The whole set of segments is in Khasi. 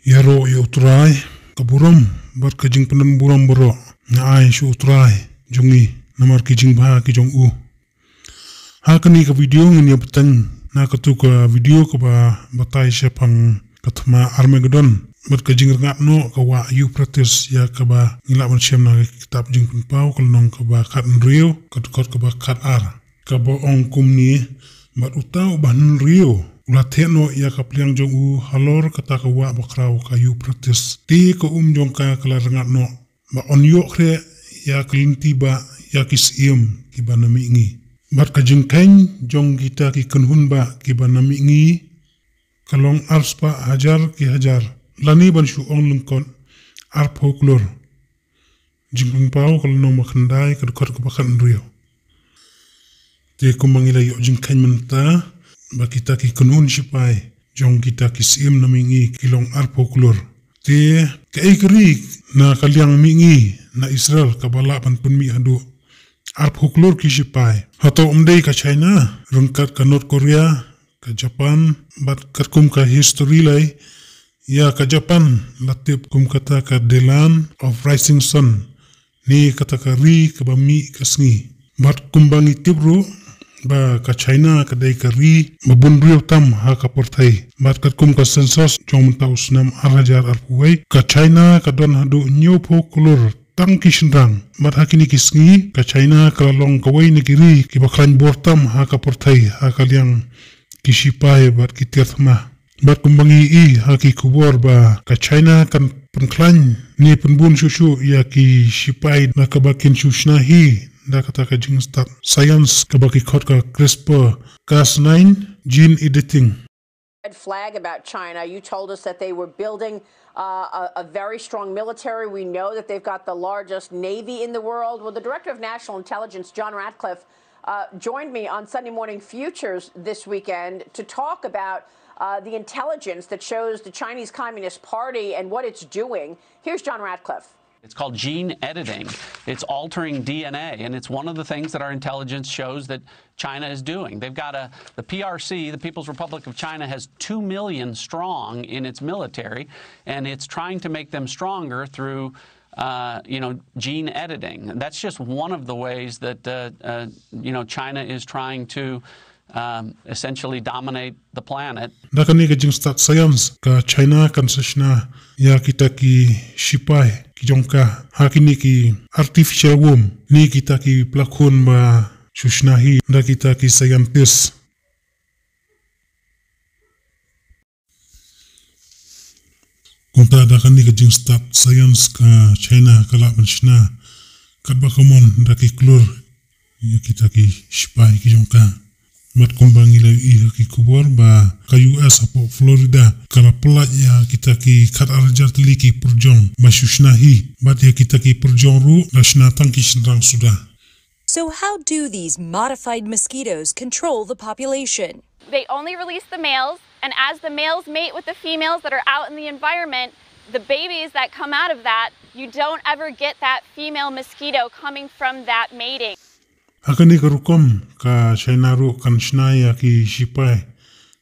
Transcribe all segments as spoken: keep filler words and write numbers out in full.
Ïaroh ïa U Trai, ka burom bad ka jingpynburom baroh nga ai sha U Trai jong ngi namar ki jingbha ki jong u. Ha kane ka video ngin ïa bteng na katu ka video kaba batai shaphang ka thma Armageddon bad ka jingryngkat noh ka wah Euphrates, ïa kaba ngi lah ban shem na ka kitab Jingpynpaw ka lynnong kaba khathynriew, ka dkhot kaba khatar, kaba ong kumne: Bad uta uba hynriew u la theh noh ïa ka pliang jong u halor kata ka wah bakhraw ka Euphrates, te ka um jong ka ka la ryngkat noh, ba yn ïoh khreh ïa ka lynti bah ïa ki syiem kiba na mihngi. Bad ka jingkheiñ jong kita ki kynhun bah kiba na mihngi ka long arspah hajar ki hajar, lane ban shu ong lyngkot, arphew klur. Jingpynpaw ka lynnong ba khyndai, ka dkhot kaba khathynriew. Te kumba ngi la ïoh jingkheiñ mynta, ba kita ki kynhun shipai jong kita ki syiem na mihngi ki long arphew klur. Te kaei ka ri na ka liang mihngi na Israel kaba lah ban pynmih haduh arphew klur ki shipai? Hato ym dei ka China ryngkat ka North Korea, ka Japan? Bad katkum ka histori lei, ïa ka Japan la tip kum kata ka The Land of Rising Sun, ne kata ka ri kaba mih ka sngi. Bad kumba ngi tip ruh ba ka China ka dei ka ri ba bun briew tam ha ka pyrthei. Bad katkum ka census jong mynta u snem ar hajar arphew wei, ka China ka don haduh hynñiewphew klur tang ki shynrang. Bad ha kine ki sngi ka China ka la long kawei na ki ri kiba khlaiñ bor tam ha ka pyrthei ha ka liang ki shipai bad ki tiar thma. Bad kumba ngi ïohi ha ki khubor ba ka China kan pynkhlaiñ ne pynbun shuh shuh ïa ki shipai na kaba kin shu shna hi da kata ka jingstad science kaba ki khot ka CRISPR Cas nine gene editing. Red flag about China. You told us that they were building uh, a, a very strong military. We know that they've got the largest navy in the world. Well, the director of national intelligence, John Ratcliffe, uh, joined me on Sunday Morning Futures this weekend to talk about uh, the intelligence that shows the Chinese Communist Party and what it's doing. Here's John Ratcliffe. It's called gene editing. It's altering D N A, and it's one of the things that our intelligence shows that China is doing. They've got a, the P R C, the People's Republic of China, has two million strong in its military, and it's trying to make them stronger through, uh, you know, gene editing. That's just one of the ways that, uh, uh, you know, China is trying to um, essentially dominate the planet. Da kane ka jingstad science ka China kan sa shna ïa kita ki shipai ki jong ka ha kine ki artificial womb ne kita ki pla khun ba shu shna hi da kita ki scientist. Kumta da kane ka jingstad science ka China ka lah ban shna katba ka mon da ki klur ïa kita ki shipai ki jong ka. Bad kumba ngi la ïohi ha ki khubor ba ka U S hapoh Florida ka la pyllait ïa kita ki khatar hajar tylli ki pyrjong ba shu shna hi, bad ïa kita ki pyrjong ruh la shna tang ki shynrang suda. So how do these modified mosquitoes control the population? They only release the males, and as the males mate with the females that are out in the environment, the babies that come out of that, you don't ever get that female mosquito coming from that mating. Ha kane ka rukom ka China ruh kan shna ïa ki shipai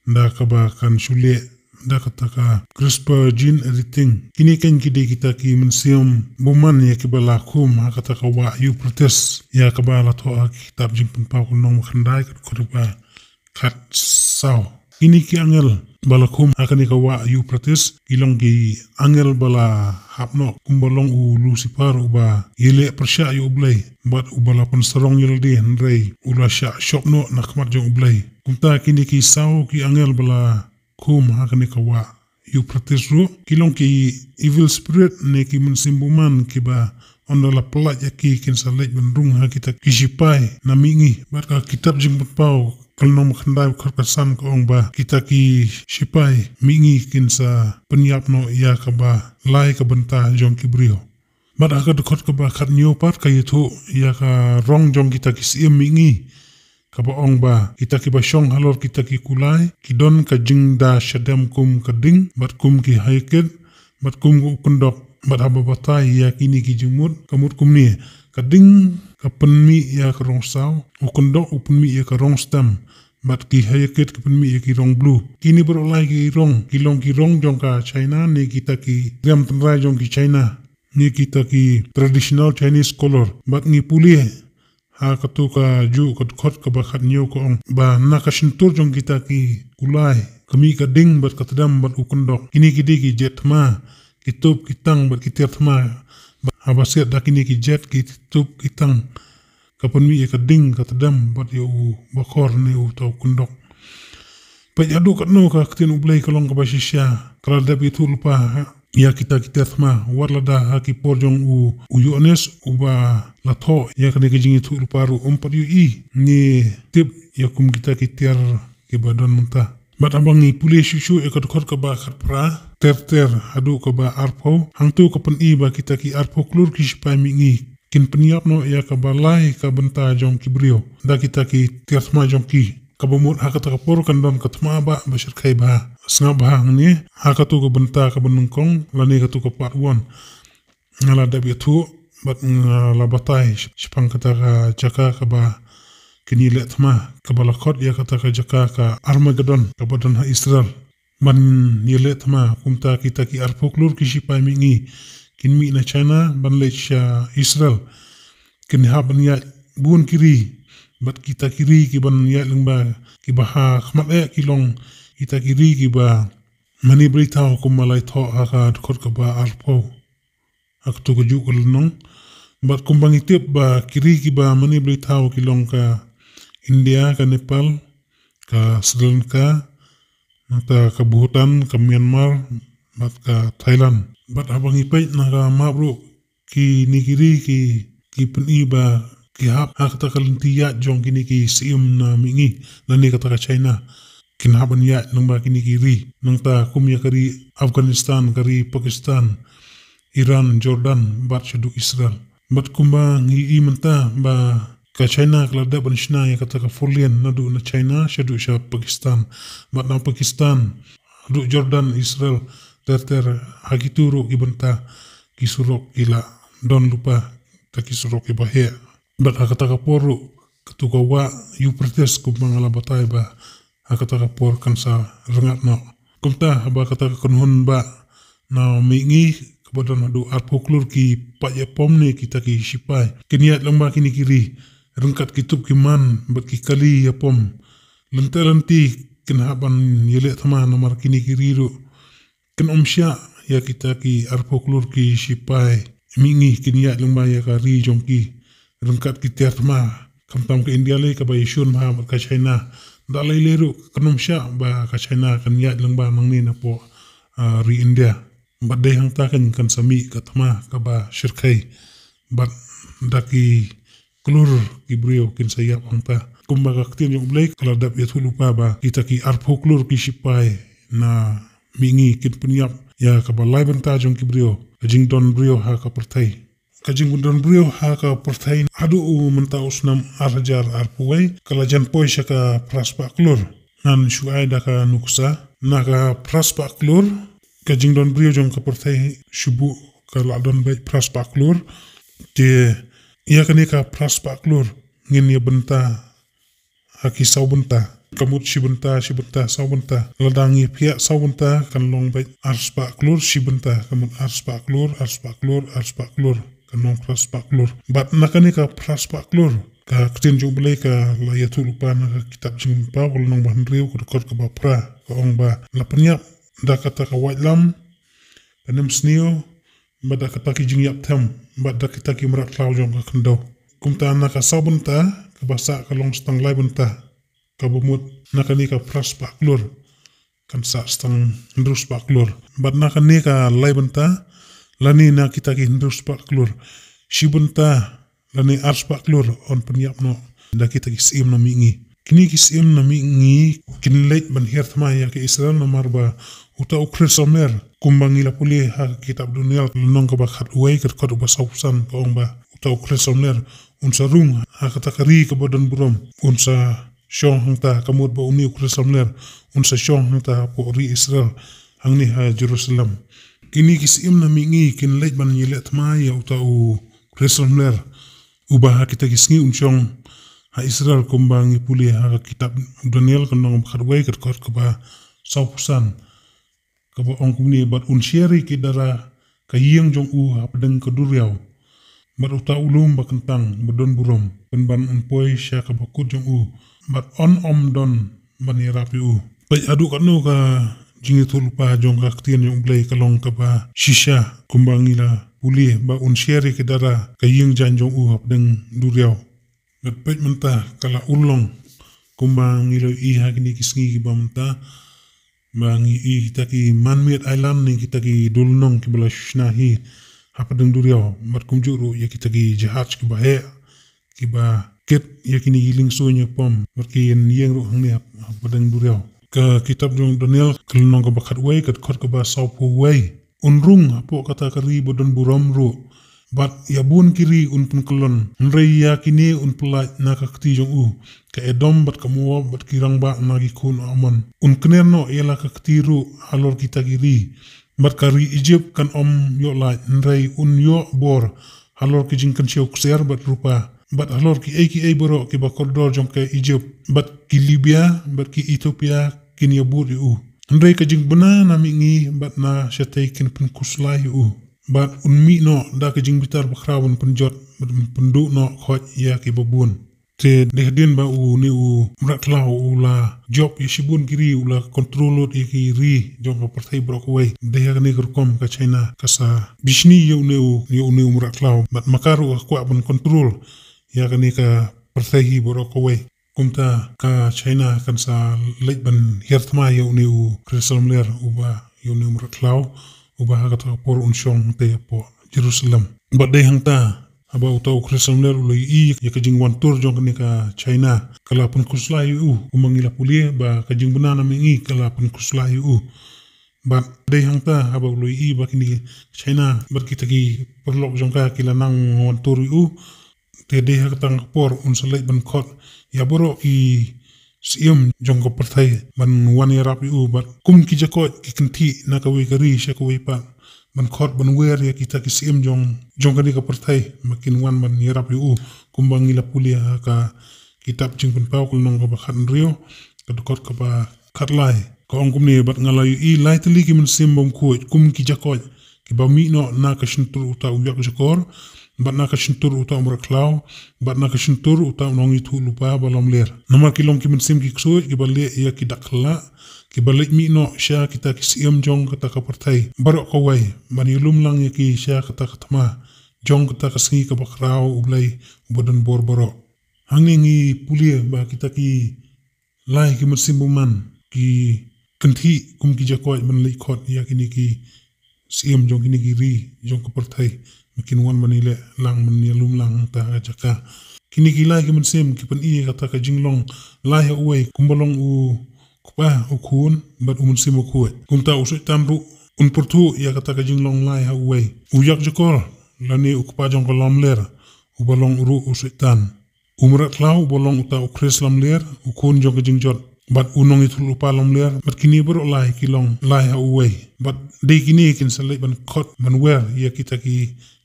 da kaba kan shu leh da kata ka CRISPR gene editing. Kine kein ki dei kita ki mynsiem bymman ïa kiba la khum ha kata ka wah Euphrates, ïa kaba la thoh ha ki kitab Jingpynpaw ka lynnong ba khyndai ka dkhot ba khatsaw. Kine ki angel ba la khum ha kane ka wah Euphrates ki long ki angel ba la hap noh, kumba long u Lucifer uba ïaleh pyrshah ïa U Blei bad uba la pynsarong ïa lade, hynrei u la shah shop noh na khmat jong U Blei. Kumta kine ki saw ki angel ba la khum ha kane ka wah Euphrates ruh ki long ki evil spirit ne ki mynsiem bymman kiba ynda la pyllait ïa ki kin sa leit ban rung ha kita ki shipai na mihngi. Bad ka kitab Jingpynpaw ka lynnong ba khyndai dkhot ka san ka ong ba kita ki shipai mihngi kin sa pynïap noh ïa kaba lai ka bynta jong ki briew. Bad ha ka dkhot kaba khathynñiew pat ka ïathuh ïa ka rong jong kita ki syiem mihngi, kaba ong ba kita kiba shong halor kita ki kulai ki don ka jingda shadem kum ka ding bad kum ki haïakit bad kum u kyndok. Bad haba batai ïa kine ki jingmut ka mut kumne: ka ding ka pynmih ïa ka rong saw, u kyndok u pynmih ïa ka rong stem, bad ki hayakit ki pynmih ïa ki rong blue. Kine baroh lai ki rong ki long ki rong jong ka China ne kita ki riam tynrai jong ki China ne kita ki traditional Chinese color. Bad ngi pule ha katu ka juh ka dkhot kaba khathynñiew ka ong ba na ka shyntur jong kita ki kulai ka mih ka ding bad ka tdem bad u kyndok. Kine ki dei ki jet thma, ki tup, ki tang bad ki tiar thma. Bad haba siat da kine ki jet, ki tup, ki tang, ka pynmih ïa ka ding, ka tdem bad ïa u bakhor ne uta u kyndok. Peit haduh katno ka ktien U Blei ka long kaba shisha, ka la dep ïathuh lypa ïa kita ki tiar thma, wat lada ha ki por jong u, u Ïoannis uba la thoh ïa kane ka jingïathuh lypa ruh ym pat ïohi ne tip ïa kum kita ki tiar kiba don mynta. Bad haba ngi pule shuh shuh ïa ka dkhot kaba khatphra, ter ter haduh kaba arphew, hangto ka pyni ba kita ki arphew klur ki shipai mihngi kin pynïap noh ïa kaba lai ka bynta jong ki briew da kita ki tiar thma jong ki. Kaba mut ha kata ka por kan don ka thma ba, ba shyrkhei bha. Sngap bha hangne, ha katu ka bynta kaba nyngkong lane katu ka part one, nga la dep ïathuh bad nga la batai shaphang kata ka jaka kaba kin ïaleh thma, kaba la khot ïa kata ka jaka ka Armageddon kaba don ha Israel. Ban ïaleh thma kumta kita ki arphew klur ki shipai mihngi kin mih na China ban leit sha Israel. Kin hap ban ïaid bun ki ri, bad kita ki ri ki ban ïaid lyngba kiba ha khmat eh ki long kita ki ri kiba mane blei thaw kumba la ïathoh ha ka dkhot kaba arphew ha katu ka juh ka lynnong. Bad kumba ngi tip ba ki ri kiba mane blei thaw ki long ka India, ka Nepal, ka Sri Lanka, nangta ka Bhutan, ka Myanmar bad ka Thailand. Bad haba ngi peit na ka map ruh, kine ki ri ki, ki pyni ba ki hap ha kata ka lynti ïaid jong kine ki syiem na mihngi lane kata ka China. Kin hap ban ïaid lyngba kine ki ri, nangta kum ïa ka ri Afghanistan, ka ri Pakistan, Iran, Jordan bad shaduh Israel. Bad kumba ngi i mynta ba ka China ka la dep ban shna ïa kata ka four lane naduh na China shaduh sha Pakistan, bad na Pakistan haduh Jordan, Israel, ter ter ha kitu ruh ki bynta ki surok ki la don lypa, ta ki surok kiba heh. Bad ha kata ka por ruh katu ka wah Euphrates kumba nga la batai ba ha kata ka por kan sa rngat noh. Kumta haba kata ka kynhun ba na mihngi kaba don haduh arphew klur ki paid ïapom ne kita ki shipai kin ïaid lyngba kine ki ri ryngkat ki tup ki man bad ki kali ïapom. Lynti lynti kin hap ban ïaleh thma namar kine ki ri ruh kin ym shah ïa kita ki arphew klur ki shipai mihngi kin ïaid lyngba ïa ka ri jong ki ryngkat ki tiar thma. Khamtam ka India lei kaba ïashun bha bad ka China. Da lei lei ruh kan ym shah ba ka China kan ïaid lyngba nangne napoh, ah, ri India. Bad dei hangta kan, kan sa mih ka thma kaba shyrkhei. Bad da ki klur ki briew kin sa ïap hangta. Kumba ka ktien jong U Blei ka la dep ïathuh lypa ba kita ki arphew klur ki shipai na mihngi kin pynïap ïa kaba lai bynta jong ki briew, ka jingdon briew ha ka pyrthei. Ka jingdon briew ha ka pyrthei haduh u mynta u snem ar hajar arphew wei ka la jan poi sha ka phra spah klur. Ngan shu ai da ka nuksa, na ka phra spah klur ka jingdon briew jong ka pyrthei shu buh ka la don beit phra spah klur. Te ïa kane ka phra spah klur ngin ïa bynta ha ki saw bynta. Ka mut shi bynta, shi bynta, saw bynta. Lada ngi phiah saw bynta kan long beit ar spah klur shi bynta. Ka mut ar spah klur, ar spah klur, ar spah klur, kan long phra spah klur. Bad na kane ka phra spah klur ka ktien jong U Blei ka la ïathuh lypa na ka kitab Jingpynpaw ka lynnong ba hynriew ka dkhot kaba phra, ka ong ba la pynïap da kata ka waitlam, ka nemsniew, bad da kata ki jingïap them, bad da kita ki mrad thlaw jong ka khyndew. Kumta na ka saw bynta kaba sah ka long stang lai bynta, kaba mut na kane ka phra spah klur kan sah stang hynriew spah klur. Bad na kane ka lai bynta lane na kita ki hynriew spah klur, shi bynta lane ar spah klur yn pynïap noh da kita ki syiem na mihngi. Kine ki syiem na mihngi kin leit ban hiar thma ïa ka Israel namar ba uta u khrislamler, kumba ngi la pule ha ka kitab Daniel lynnong kaba khatwei ka dkhot ba sawphew san, ka ong ba uta u khrislamler un sa rung ha kata ka ri kaba don burom, un sa shong hangta. Ka mut ba une u khrislamler un sa shong hangta hapoh ri Israel, hangne ha Jerusalem. Kine ki syiem na mihngi kin leit ban ïaleh thma ïa uta u khrislamler, uba ha kita ki sngi un shong ha Israel, kumba ngi pule ha ka kitab Daniel ka lynnong ba khatwei ka dkhot kaba sawphew san, kaba ong kumne: Bad un share ïa ki dara ka ïing jong u hapdeng ka duriaw, bad uta u lum ba kyntang ba don burom, pynban un poi sha kaba kut jong u, bad un ym don ban ïarap ïa u. Peit haduh katno ka jingïathuhlypa jong ka ktien jong U Blei ka long kaba shisha, kumba ngi la pule ba un share ïa ki dara ka ïing jaiñ jong u hapdeng duriaw. Bad peit mynta ka la urlong, kumba ngi la ïohi ha kine ki sngi kiba mynta, ba ngi ïohi kita ki man-made island ne kita ki dulnong kiba la shu shna hi hapdeng duriaw, bad kumjuh ruh ïa kita ki jahaj kiba heh, kiba kit ïa kine ki liengsuiñ ïapom, bad ki ïeng ruh hangne hap-, hapdeng duriaw. Ka kitab jong Daniel ka lynnong kaba khatwei ka dkhot kaba sawphew wei: Un rung hapoh kata ka ri ba don burom ruh, bad ïa bun ki ri un pynkyllon, hynrei ïa kine un pyllait na ka kti jong u, ka Edom bad ka Moab bad ki rangbah na ki khun u Ammon. Un kner noh ïa la ka kti ruh halor kita ki ri, bad ka ri Ijipt kan ym ïoh lait, hynrei un ïoh bor halor ki jingkynshew ksiar bad rupa, bad halor kiei kiei baroh kiba kordor jong ka Ijipt, bad ki Libia bad ki Ethiopia kin ïabud ïa u. Hynrei ka jingbna na mihngi bad na shatei kin pynkhuslai ïa u, bad un mih noh da ka jingbitar bakhraw ban pynjot, bad un pynduh noh khoit ïa kiba bun. Te dei hadien ba une u mrad khlaw u la jop ïa shibun ki ri, u la control lut ïa ki ri jong ka pyrthei baroh kawei. Dei ha kane ka rukom ka China ka sa bishni ïa une u, ïa une u mrad khlaw, bad ma ka ruh ka kwah ban control ïa kane ka pyrthei hi baroh kawei. Kumta ka China kan sa leit ban hiar thma ïa une u Khrist lamler uba, ïa une u mrad khlaw uba ha kata ka por un shong te hapoh Jerusalem. Bad dei hangta haba uta u Khrist lamler u la ïohi ïa ka jingwan tur jong kane ka China, ka la pynkhuslai ïa u, kumba ngi la pule ba ka jingbna na mihngi ka la pynkhuslai ïa u. Bad dei hangta haba u la ïohi ba kine ki China bad kita ki paralok jong ka ki la nang wan tur ïa u, te dei ha kata ka por un sa leit ban khot ïa baroh ki syiem jong ka pyrthei ban wan ïarap ïa u, bad kum ki jakoit ki kynthih na kawei ka ri sha kawei pat, ban khot ban wer ïa kita ki syiem jong, jong kane ka pyrthei ba kin wan ban ïarap ïa u, kumba ngi la pule ha ka kitab Jingpynpaw ka lynnong kaba khathynriew ka dkhot kaba khatlai. Ka ong kumne: Bad nga la ïohi lai tylli ki mynsiem bymkhuid kum ki jakoit, kiba mih noh na ka shyntur uta u ïakjakor, bad na ka shyntur uta u mrad khlaw, bad na ka shyntur uta u nongïathuhlypa ba lamler. Namar ki long ki mynsiem ki ksuid kiba leh ïa ki dak khlad, kiba leit mih noh sha kita ki syiem jong kata ka pyrthei baroh kawei, ban ïalum lang ïa ki sha kata ka thma jong kata ka sngi kaba khraw U Blei uba don bor baroh. Hangne ngi pule ba kita ki lai ki mynsiem bymman ki kynthih kum ki jakoit ban leit khot ïa kine ki syiem jong kine ki ri jong ka pyrthei ba kin wan ban ïaleh lang, ban ïalum lang ha kata ka jaka. Kine ki lai ki mynsiem ki pyni ïa kata ka jinglong lai ha uwei, kumba long u Kpa, u Khun bad u Mynsiem Bakhuid. Kumta u Soitan ruh un pyrthuh ïa kata ka jinglong lai ha uwei. U ïakjakor lane u kpa jong ka lamler uba long ruh u Soitan. U mrad khlaw uba long uta u Khrist lamler, u khun jong ka jingjot, bad u nongïathuhlypa lamler, bad kine baroh lai ki long lai ha uwei. Bad dei kine kin sa leit ban khot ban wer ïa kita ki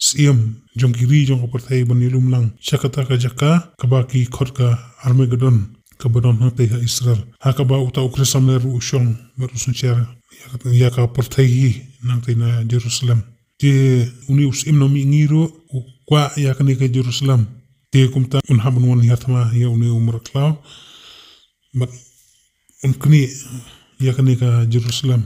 syiem jong ki ri jong ka pyrthei ban ïalum lang sha kata ka jaka kaba ki khot ka Armageddon, kaba don hangtei ha Israel, ha kaba uta u Khrist lamler ruh u shong bad u synshar ïa ka, ïa ka pyrthei hi nangtei na Jerusalem. Te une u syiem na mihngi ruh u kwah ïa kane ka Jerusalem. Te kumta un hap ban wan hiar thma ïa une u mrad khlaw bad un knieh ïa kane ka Jerusalem.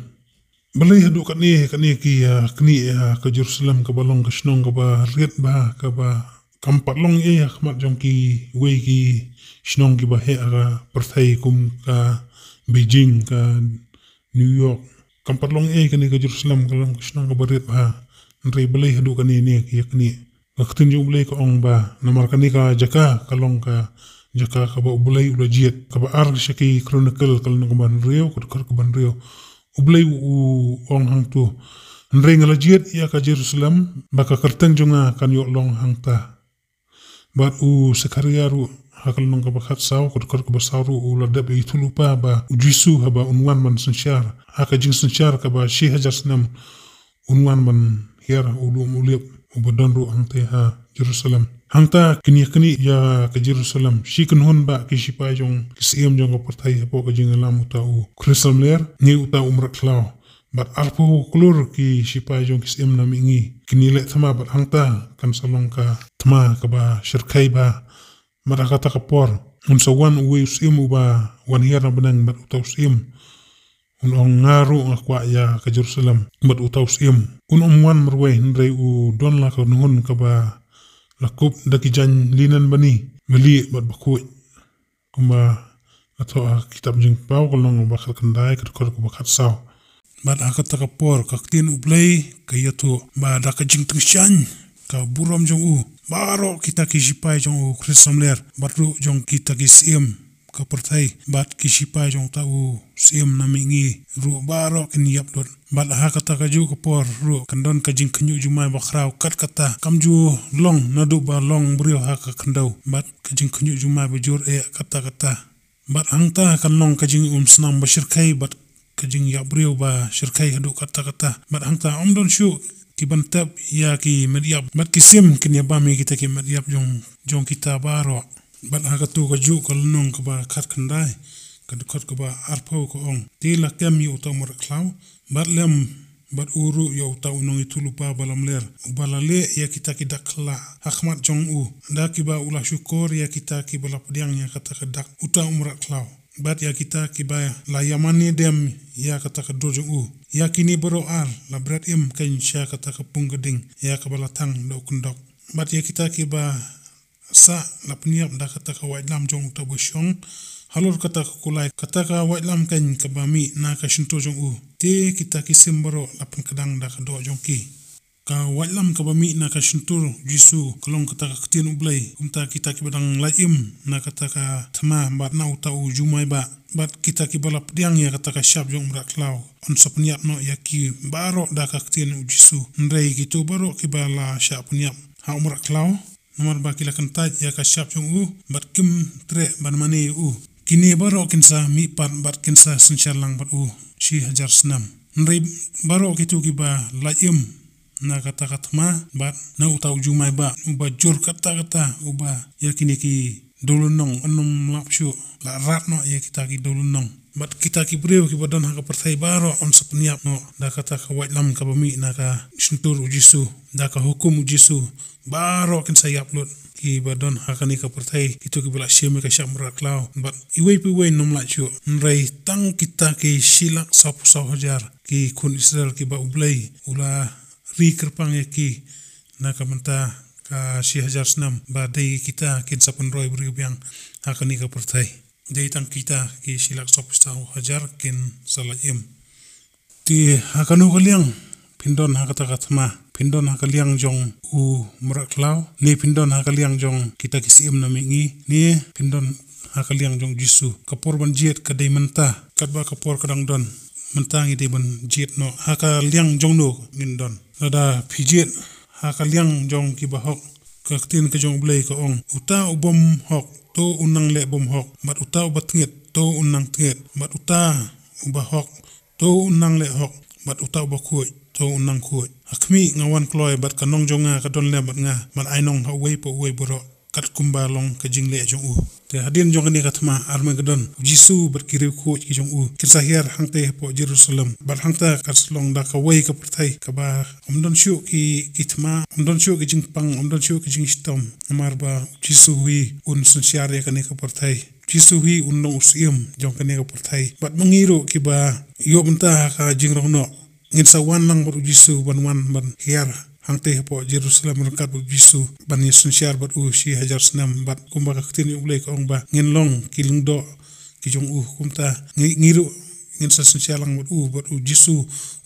Balei haduh katne, kane ki, ah, knieh ïa ka Jerusalem kaba long ka shnong kaba rit bha, kaba kam pat long ei ha khmat jong kiwei ki shnong kiba heh ha ka pyrthei kum ka Beijing, ka New York. Kam pat long ei kane ka Jerusalem, ka long ka shnong kaba rit bha. Hynrei balei haduh kane ne ki ïa knieh? Ka ktien jong U Blei ka ong ba namar kane ka jaka ka long ka jaka kaba U Blei u la jied. Kaba ar sha ki Chronicle ka lynnong kaba hynriew, ka dkhot kaba hynriew, U Blei u ong hangto: Hynrei nga la jied ïa ka Jerusalem ba ka kyrteng jong nga kan ïoh long hangta. Bad u Sekharïa ruh ha ka lynnong kaba khatsaw, ka dkhot kaba saw ruh, u la dep ïathuhlypa ba U Jisu haba un wan ban synshar ha ka jingsynshar kaba shi hajar snem, un wan ban hiar ha u lum Olib uba don ruh hangtei ha Jerusalem. Hangta kin ïa knieh ïa ka Jerusalem. Shi kynhun bah ki shipai jong ki syiem jong ka pyrthei hapoh ka jingïalam uta u Khrist lamler ne uta u mrad khlaw. Bad arphew klur ki shipai jong ki syiem na mihngi kin ïaleh thma, bad hangta kan sa long ka thma kaba shyrkhei bha. Bad ha kata ka por un sa wan uwei u syiem uba wan hiar na bneng, bad uta u syiem un ong, nga ruh nga kwah ïa ka Jerusalem. Bad uta u syiem un ym wan marwei, hynrei u don la ka kynhun kaba la kup da ki jaiñ linen bani, balieh bad bakhuid. Kumba la thoh ha kitab Jingpynpaw ka lynnong ba khatkhyndai, ka dkhot kaba khatsaw. Bad ha kata ka por ka ktien U Blei ka ïathuh ba da ka jingtyngshaiñ ka burom jong u, baroh kita ki shipai jong u Khrist lamler, bad ruh jong kita ki syiem ka pyrthei, bad ki shipai jong uta u syiem na mihngi ruh baroh kin ïap lut. Bad ha kata ka juh ka por ruh kan don ka jingkhynñiuh jumai bakhraw kat kata, kam ju long naduh ba long briew ha ka khyndew, bad ka jingkhynñiuh jumai bajur eh katta katta. Bad hangta kan long ka jingumsnam bashyrkhei, bad ka jingïap briew bashyrkhei haduh katta katta. Bad hangta ym don shuh ki ban tep ïa ki met ïap, bad ki sim kin ïa bam ïa kita ki met ïap jong, jong kita baroh. Bad ha katu ka juh ka lynnong kaba khatkhyndai, ka dkhot kaba arphew ka ong, te la kem ïa uta u mrad khlaw, bad lem bad u ruh ïa uta u nongïathuhlypa ba lamler, uba la leh ïa kita ki dak khyllah ha khmat jong u, da kiba u la shukor ïa kita kiba la pdiang ïa kata ka dak uta u mrad khlaw, bad ïa kita kiba la ïamane dem ïa kata ka dur jong u. Ïa kine baroh ar la bret im keiñ sha kata ka pung ka ding ïa kaba la thang da u kyndok. Bad ïa kita kiba sah la pynïap da kata ka waitlam jong uta uba shong halor kata ka kulai, kata ka waitlam keiñ kaba mih na ka shyntur jong u. Te kita ki sim baroh la pynkdang da ka doh jong ki. Ka waitlam kaba mih na ka shyntur u Jisu ka long kata ka ktien U Blei. Kumta kita kiba dang lait im na kata ka thma bad na uta u jumai bah, bad kita kiba la pdiang ïa kata ka shap jong u mrad khlaw, yn sa pynïap noh ïa ki baroh da ka ktien u Jisu. Hynrei kito baroh kiba la shah pynïap ha u mrad khlaw, namar ba ki la kyntait ïa ka shap jong u, bad kim treh ban mane ïa u, kine baroh kin sa mihpat bad kin sa synshar lang bad u shi hajar snem. Hynrei baroh kito kiba lait im na kata ka thma bad na uta u jumai bah uba jur katta katta, uba ïa kine ki dewlynnong yn ym lap shuh, la rat noh ïa kita ki dewlynnong. Bad kita ki briew kiba don ha ka pyrthei baroh yn sa pynïap noh da kata ka waitlam kaba mih na ka shyntur u Jisu, da ka hukum u Jisu, baroh kin sa ïap lut kiba don ha kane ka pyrthei, kito kiba la shim ïa ka shap mrad khlaw, bad iwei pa iwei nym lait shuh. Hynrei tang kita ki shi lak sawphew saw hajar ki khun Israel kiba U Blei u la ri kyrpang ïa ki na ka bynta ka shi hajar snem, ba dei kita kin sa pynroi briew biang ha kane ka pyrthei. Dei tang kita ki shi lak sawphew saw hajar kin sa lait im. Te ha kano ka liang phin don ha kata ka thma? Phin don ha ka liang jong u mrad khlaw, ne phin don ha ka liang jong kita ki syiem na mihngi, ne phin don ha ka liang jong Jisu? Ka por ban jied ka dei mynta, katba ka por ka dang don. Mynta ngi dei ban jied noh. Ha ka liang jong no ngin don? Lada phi jied ha ka liang jong kiba hok, ka ktien ka jong U Blei ka ong, uta u bym hok to un nang leh bym hok, bad uta uba tnget to un nang tnget, bad uta uba hok to un nang leh hok, bad uta uba khuid to un nang khuid. Ha khmih, nga wan kloi, bad ka nong jong nga ka don lem bad nga, ban ai nong ha uwei pa uwei baroh katkum ba long ka jingleh jong u. Te hadien jong kane ka thma Armageddon, u Jisu bad ki riewkhuid ki jong u kin sa hiar hangtei hapoh Jerusalem. Bad hangta kan sa long da kawei ka pyrthei kaba ym don shuh ki, ki thma, ym don shuh ki jingpang, ym don shuh ki jingshitom. Namar ba u Jisu hi un synshar ïa kane ka pyrthei. U Jisu hi un long u syiem jong kane ka pyrthei. Bad ma ngi ruh kiba ïoh bynta ha ka jingrong noh, ngin sa wan lang bad u Jisu, ban wan ban hiar hangtei hapoh Jerusalem ryngkat bad u Jisu, ban ïasynshar bad u shi hajar snem, bad kumba ka ktien U Blei ka ong ba ngin long ki lyngdoh ki jong u. Kumta ngi, ngi ruh ngin sa synshar lang bad u, bad u Jisu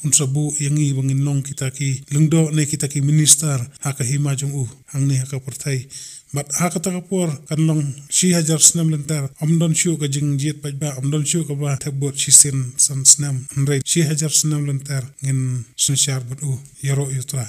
un sa buh ïa ngi ba ngin long kita ki lyngdoh ne kita ki minister ha ka hima jong u hangne ha ka pyrthei. Bad ha kata ka por kan long shi hajar snem lynter, ym don shuh ka jingjied paidbah, ym don shuh kaba thep bud shisien san snem. Hynrei shi hajar snem lynter ngin synshar bad u. Ïaroh ïa U Trai.